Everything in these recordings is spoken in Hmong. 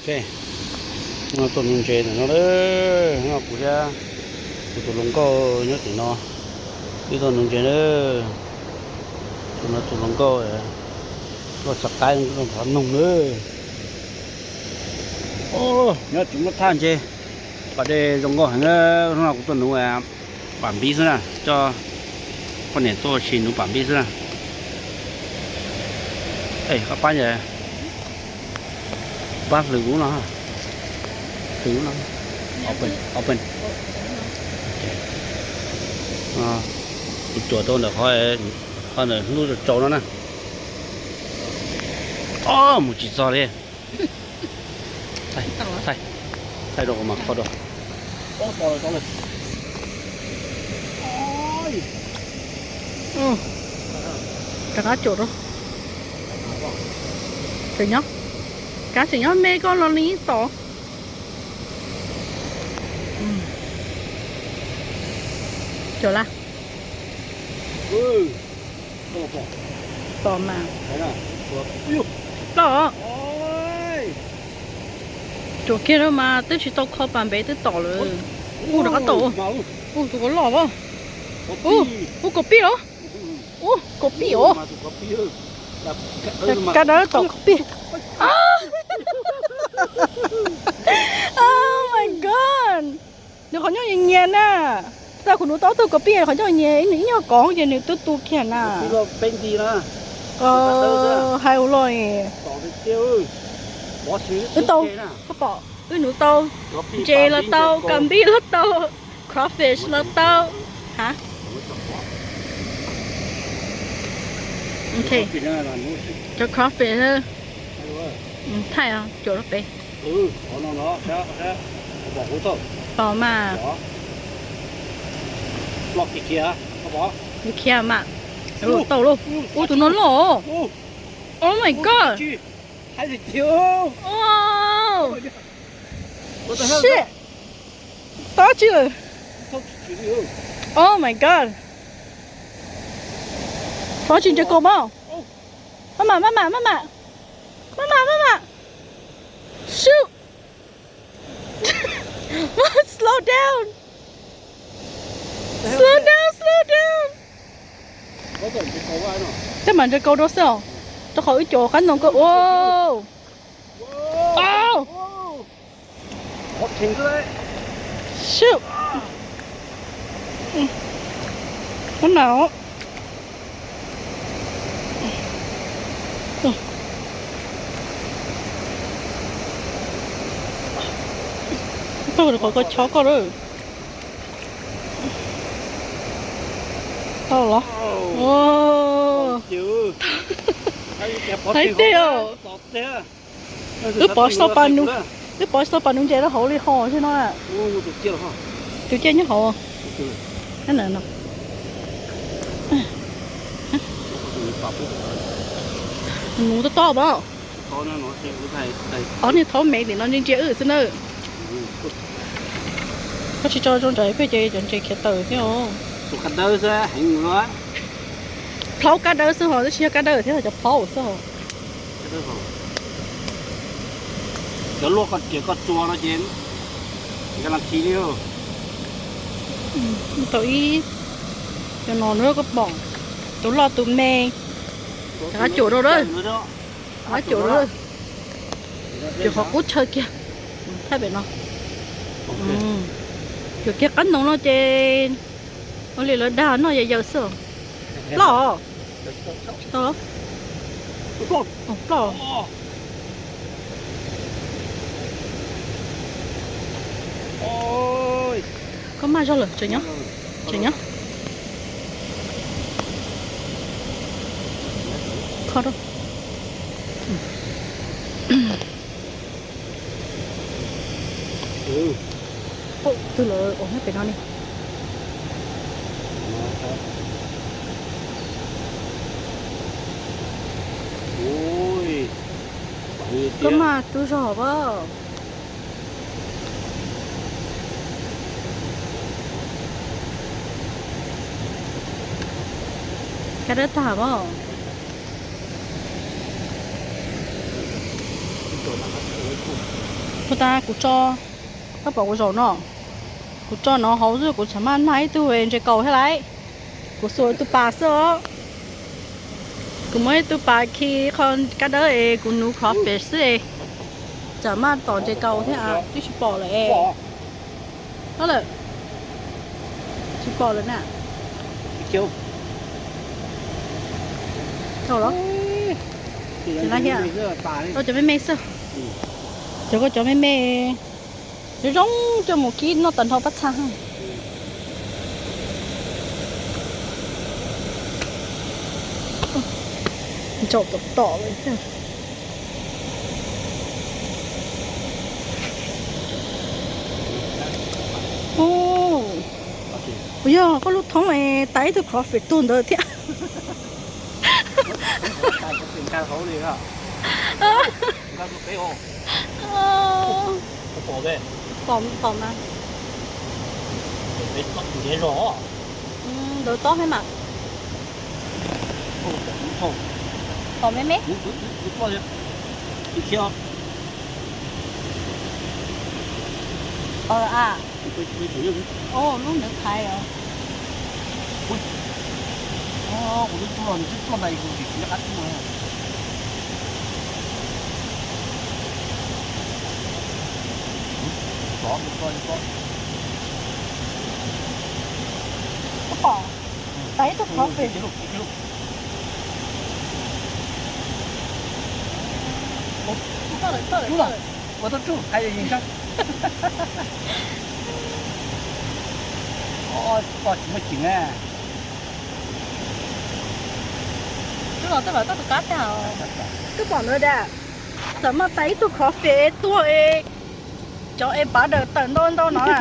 Ok, no tuaj nuv ntses ntawm no lawm, no kuv thiab kuv tus hluas nkauj nyob tim no, wb tuaj nuv ntses na. Tus no tus hluas nkauj tuaj txog qaib tuaj thov noog na. Nyob tsis muaj thaj ntses, qhov dej zoo nkauj heev. Hnub no kuv tuaj nuv pam npib xwb na, coj poj niam tuaj ua si nuv pam npib xwb na. Es koj pab, pab hlwv ub no, hlwv ub no, open, open. Kuv cuam tau ntawm qhov, qhov ntawm hnub tsaus no na. Mus tsis txog li. Thaij, thaij rau kuv mam kho rau. Rov qab cuam rau. Tseem nyob, kav tseem nyob me koj los li ib tom. Cuam lawm. Tom mas. Tom. Cuam kiag rau mas twb tsis tau kho pas npev twb tom lawm. Ub, rov qab tom. Ub, tus ko loj as. Ub, kaus pij los. Ub, kaus pij os. Kab dawb tom kaus pij. Oh my god. Nws qhov ncauj nyias nyias na. Tau kuv nuv tau tug kaus pij qhov ncauj nyias ib nyuag kov ces nws twb tu kiag na. Hais ua luaj. Wb tau, koj pom, wb nuv tau ntses los tau, kas npib los tau, crawfish los tau. Ha, cov crawfish thaij cuam rau pem. Tos mas. Khiav mas. Ua tau lauj. Ua tus no loj. Oh my god. Shit. Tau dab tsi lawm? Oh my god. Tau dab tsi ntses kaus mas. Maj mam, maj mam, maj mam. Maj mam, maj mam. Shoot. Slow down. Slow down, slow down. Tej mam ntses kaus rau xwb os. Rau qhov wb cuam qab ntoo kawg. Shoot. Ub na. Tau qhov ko chob koj lawm. Tau los. Thaib tiag os. Wb pov tsis tau pas nuv, wb pov tsis tau pas nuv ntses rau hauv li ho xwb no. Tus ciaj nyob hauv. Nuv tob tob pab. Ob niag thaub me tim no ntsia ntsia wb xwb na. Koj tsis tso zoo ntawd peb ces cov ntses khiav tawm thiab os. Plaub kab dawb xwb ho, twb tsis yog kab dawb thiab, cov plaub xwb ho. Cov luaj koj riam koj txua no ces nka las khi li. Tau ib, cov no na koj pom, tus loj tus me. Rov qab cuam rau lawm. Rov qab cuam rau lawm. Cuam qhov qub chaw kiag. Thaij pem no. Cuam kiag qab ntoo no ces ua li lawv dag noj yawm yawm xwb. Ploj os. Tsis tau. Ploj. Koj maj zog lawm, tseem nyob, tseem nyob. Kho rau. Twg lawm, ua nyob pem no ne. Koj maj tub zog pab. Kab dawb tag pab. Ua tas kuv tso, koj pom kuv zaum no, kuv tso no hauv xwb kuv txham maj nag ib tug ntses kaus thiab lauj. Kuv xuas tus pas xwb os. Kuv muab ib tug pas khi qhov kab dawb es kuv nuv crawfish xwb es txham maj tom ntses kaus thiab, twb tsis pom lawm es. Lawm, tsis pom lawm na. Tau los, tau cov me me xwb. Cov koj cov me me zoo zoo coj mus kib noj tag nrho pab txha. Ntsaum tom tom lawm thiab. Puas yog koj lub thoob es tais ib tug crawfish tuag ntawd thiab? Pom, pom mas. Ntawd tob thiab mas. Pom me me. Lub ntawd thaiv os. Pom, tais ib tug crawfish. Ua tau tsuj hais yeej tag. Koj tsis muaj ceem. Twb los twb los tau tus kab tag. Twb pom ntawd dag. Txawm muaj tais ib tug crawfish tuag es cov es pav daws tawm ntau ntau no na.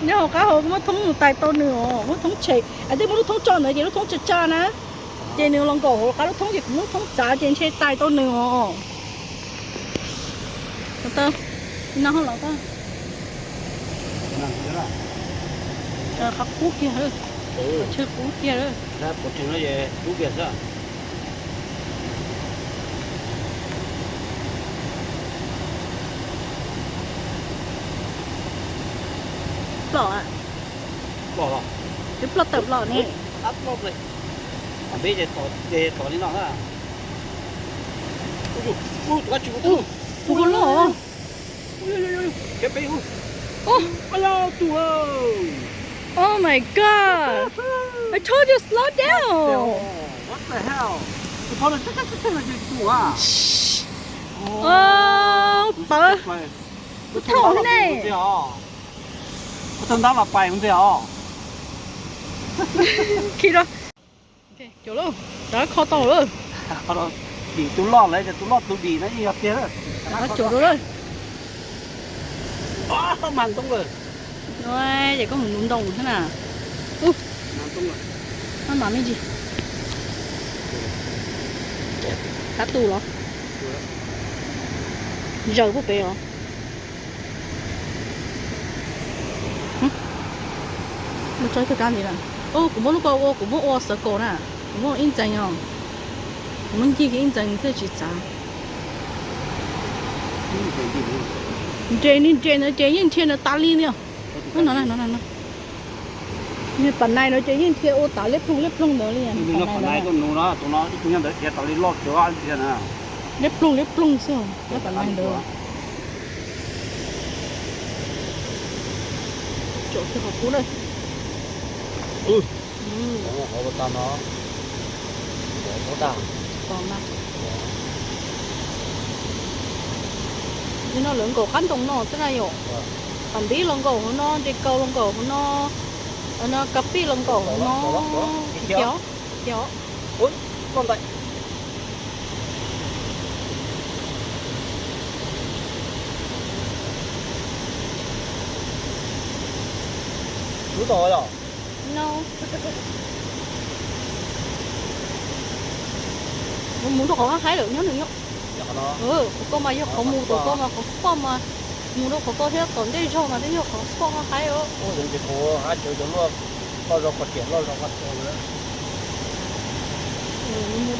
Nyob hauv qab hauv muab thoob mus tais tau nws os, muab thoob tshem, es twb muab lub thoob tso ntawd ces lub thoob tsa tsa na. Ces nws los nkaum hauv qab lub thoob ces kuv muab lub thoob txav ces ntshe tais tau nws os. Qab qub kiag, qhov chaw qub kiag. Ploj, twb ploj tawm ploj ne. Peb tom li no na. Ua loj. Oh my god! I told you slow down. Pawv, thaum ne. Thawj ntab mas pais ntxiv os. Khi rau. Caum lawm, rov kho tau lawm. Dim tus loj lawm, tus loj tus dim no yeej yog tiag. Caum rau lawm. Mas ntoo lawm. Ces koj mus nuv ntoo thiab na. Mas ntoo lawm. Mas me ntsis. Kab tu los? Zaws puag pem os. Muab tso ib tug kab ntxiv na. Kuv muab lub ko ua, kuv muab ua circle na. Kuv muab ib ntxees os. Kuv muab ncig ib ntxees thiaj tsis txav. Nres ni nres ntawd ces yeej nrhia ntawd tas li li os. No no no. Pam nais no ces yeej nrhia ua tas liab ploog liab ploog ntawd li. Pam nais tuaj nuv no, tus no ib tug nyob ntawd khiav tas li loj cuav nrhia na. Liab ploog liab ploog xwb, pam nais ntawd. Caum kiag qhov qub na. Li no lawv nkaum qab ntoo no xwb na yom. Pas npib los nkaum hauv no, ntses kaus los nkaum hauv no, ka pij los nkaum hauv no. Khiav, khiav. Lub tod yom? Mus rau qhov haib lawm nyob nws nyob. Qhov ko mas yog qhov mus tom ko mas qhov spot mas mus rau qhov ko thiab tom ntej zog mas twb yog qhov spot haib os. Loj zog qhov riam loj zog qhov riam.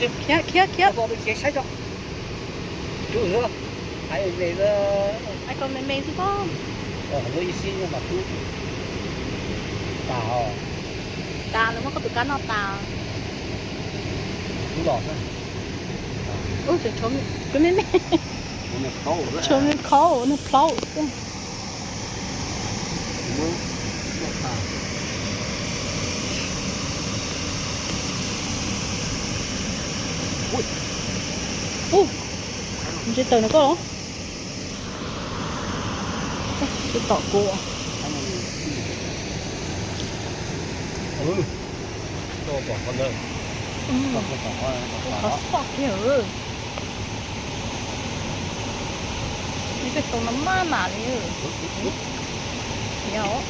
Khiav, khiav, khiav. Ai, kom me me xwb pob. Tas lawm, muab koj tus kab noj tas. Ub, tshuav me me. Tshuav me khaub, me plaub xwb. Ub, ntsej taws no koj los. Tsis tom kuv. Qhov spot kiag. Ntsej taws no maj mam li. Yog.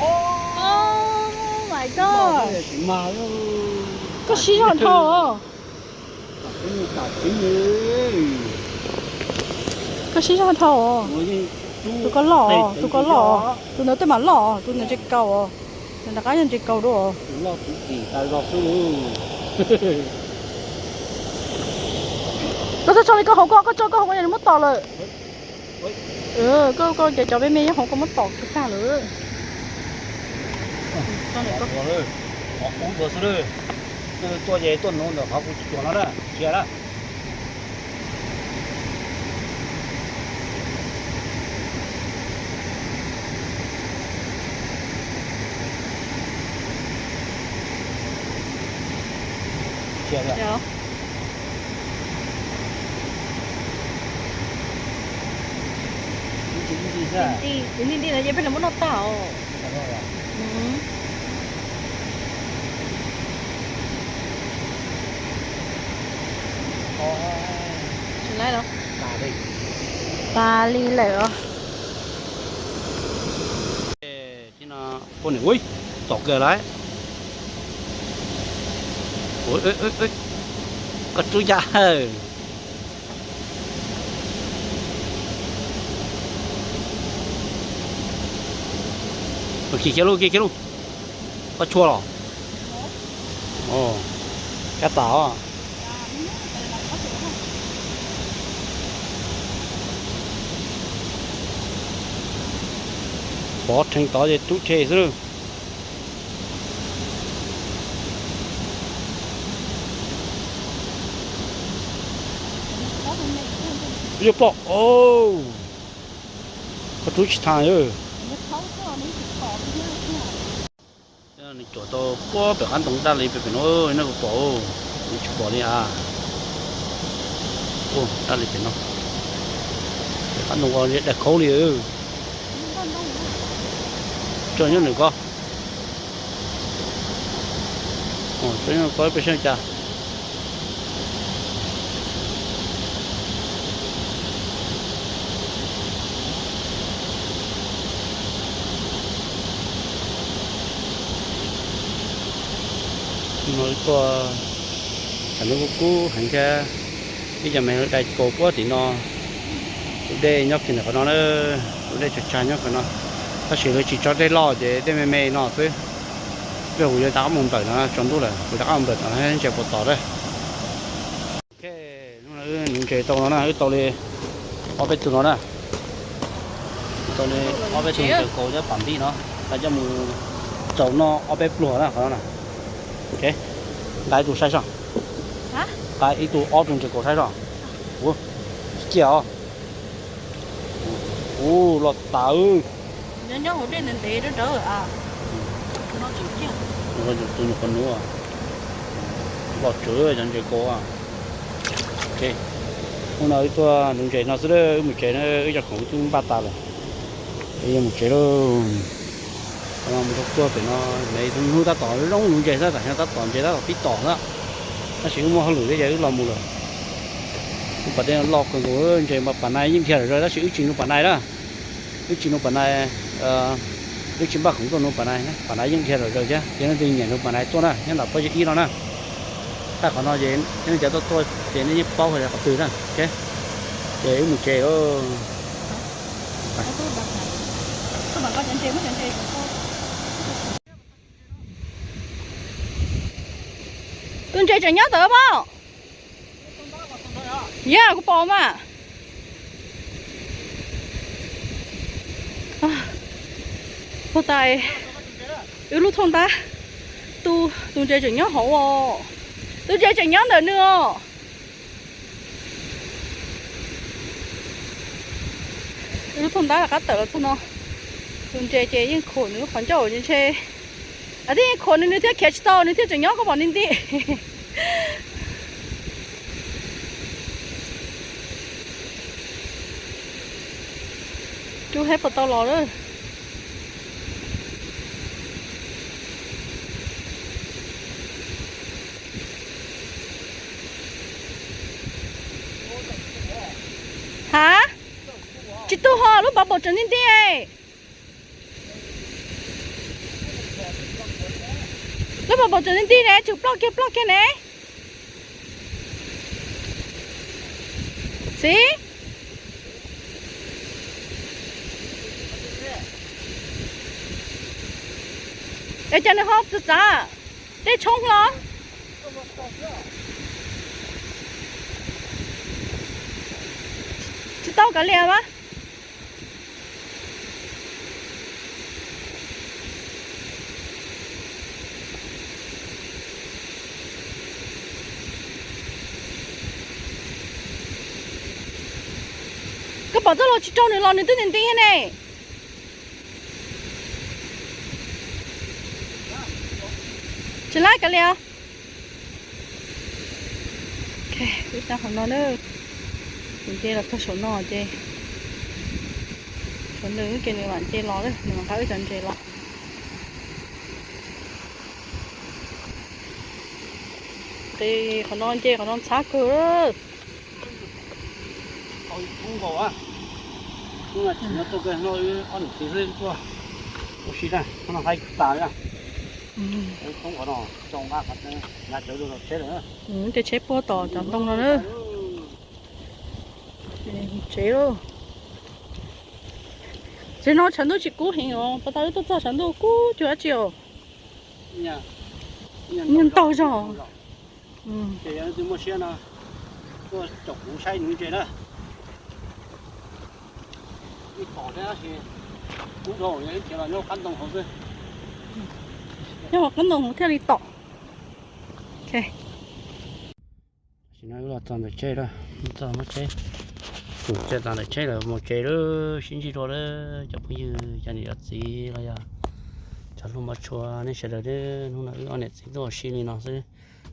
Oh my god. Koj siv zog dhau os. Koj siv zog dhau os. Tus koj loj os, tus koj loj os, tus ntawd tej mam loj os, tus ntawd ntsej kaus os. Nws rov qab yog ntsej kaus dua os. Koj txhob tso li koj hauv ko, koj tso koj hauv ko yog nws muab tom lawm. Koj, koj cov cov me me nyob hauv koj muab tom kiag tag lawm. Qhov qub dua xwb, tuaj ces tuaj nuv ntawm qhov kuv tsis cuam no na, cia na. Kuv nti nti no ces peb los muab noj tag os. Tas li lawm os. Tom kawg lawm. Koj rub ncaj hawm. Khiav khiav lub, khiav khiav lub. Koj tshua los? Kab tas os. Pov rhees tod ces rub rhe xwb. Yuav ploj. Koj rub tsis tag. Nws cuam tau puag pem qab ntoo daj li pem no, nej puas pom? Nws tsis pom li a. Daj li pem no, pem qab ntoo daim khaub li. Tso nyob nws ko. Tso nyob ko peb saib cas. No tuaj tsam no kuj kub heev thiab. Ib co me dai kaus puag tim no. Tus dej nyob kiag ntawm qhov no na. Tus dej tsag tsag nyob qhov no, tab sis lawv tsis tso dej loj ces dej me me no xwb. Yog kuv yuav rov qab mus nplawm no, tsaus ntuj lawm kuv rov qab mus nplawm tom no ntsia puas tom na. Nuv ntses tau no na, wb tau li ob peb tug no na. Tau li ob peb tug ntses kaus thiab pam npij no, nqa coj mus tsaus noj ob peb pluag na qhov no na. Nqa ib tug saib soj. Nqa ib tug ob tug ntses kaus saib soj. Ua, tsis ciaj os. Ua, los tas. Tus nyuam qhuav nuv, los tswv cov ntses kaus. Hnub no wb tuaj nuv ntses no xwb, wb mus tsev na, wb cov khoom wb twb npaj tas lawm. Wb yuav mus tsev lauj. Mus rau puag pem no, hnub tab tom zoo nuv ntses xwb, tam sim no tab tom ntses tab tom pib tom xwb. Tab sis wb muaj hauj lwm thiab ces wb los mus lawm. Wb pas dej loj kawg nkaus, ntses mas pas nais yeej dhia lawm tab sis wb tsis nuv pas nais na. Wb tsis nuv pas nais, wb tsis npaj khoom tuaj nuv pas nais, pas nais yeej dhia lawm thiab. Ces leej twg nyiam nuv pas nais tuaj na, nyob nram pob zeb ib no na. Thaij qhov no ces nej cov tuaj tuaj ces nej yeej paub hais tias qhov twg na. Ces wb mus tsev. Tus ntses tseem nyob ntawd mas. Yog kuv pom mas. Huaj tais, wb lub thooj ntab, tus ntses tseem nyob hauv os. Tus ntses tseem nyob ntawm nws os. Wb lub thooj ntab rov qab tawm los txog no. Tus ntses ces yeej khuam nws lub qhov ncauj ntshe. Thiaj yeej khuam nws, nws thiaj khiav tsis tau, nws thiaj tseem nyob koj pom nti nti. Rub hab puas tau los lawm. Ha? Tsis tu ho, lub pov paum tseem nti nti. Lub pov paum tseem nti nti ne, tseem ploj kiag ploj kiag ne. Xib. Es cas nws ho txav txav dej tshoob los? Tsis tau kav liam mas. Koj pom txoj lus tsis raug nws los nws twb nti nti ne. Tsis laib kav liam. Wb tab qhov no na, nws nce los txog saum no ces, saum ntawd ces nws mam nce los, nws mam nqa wb cov ntses los. Qhov no nce qhov no ntxhab kawg. Tau ib thoob nkaus, hnub no tsis nyob tuaj kawg, hnub no ob niam txiv xwb tuaj ua si na, hnub no haib tas na. Ces tsheb puag tom cov ntoo no na. Tsev lauj. Tsev no tshav ntuj tsis kub heev os, pas tau wb tuaj txog tshav ntuj kub cuag dab tsi os. Ntaug zog. Ces yog leej twg muaj siab no tuaj caum kuv saib nuv ntses na. Ib tom thiab sis kub dhau, yog ib khiav los nyob qab ntoo hauv xwb. Nyob qab ntoo hauv thiaj li tom. Tam sim no wb los txog ntawm tsheb lawm, txog muab tsheb, tus tsheb tas ntawm tsheb lawm mus tsev lawm, sib ntsib dua lawm cov phooj ywg cov niam cov txiv los yog cov hlub mov tshua nej sawv daws. Hnub no wb ob niam txiv tuaj ua si li no xwb,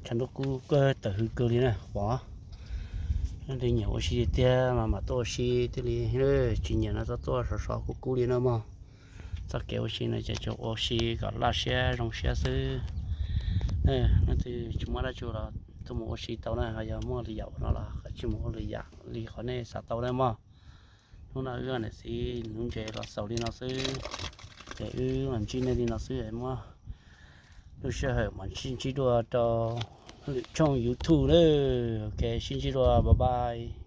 tshav ntuj kub kawg tawm hws kawg li na, pom leej twg nyiam ua si tiag mas mam tuaj ua si thiaj li, tsis nyiam no txhob tuaj sov sov kub kub li na mog. Txoj kev ua si no ces tsuas ua si kom laj siab zoo siab xwb. Leej twg tsis muaj dab tsi los tuaj mus ua si tau na, ho yog muaj lwm yam ua no los kav tsij mus ua lwm yam li qhov nej xav tau na mog. Hnub no wb niam txiv nuv ntses los xaus li no xwb, ces wb mam ntsib nej li no xwb, muab lub sij hawm mam sib ntsib dua rau lwm tshooj YouTube na. Ok, sib ntsib dua, bye bye.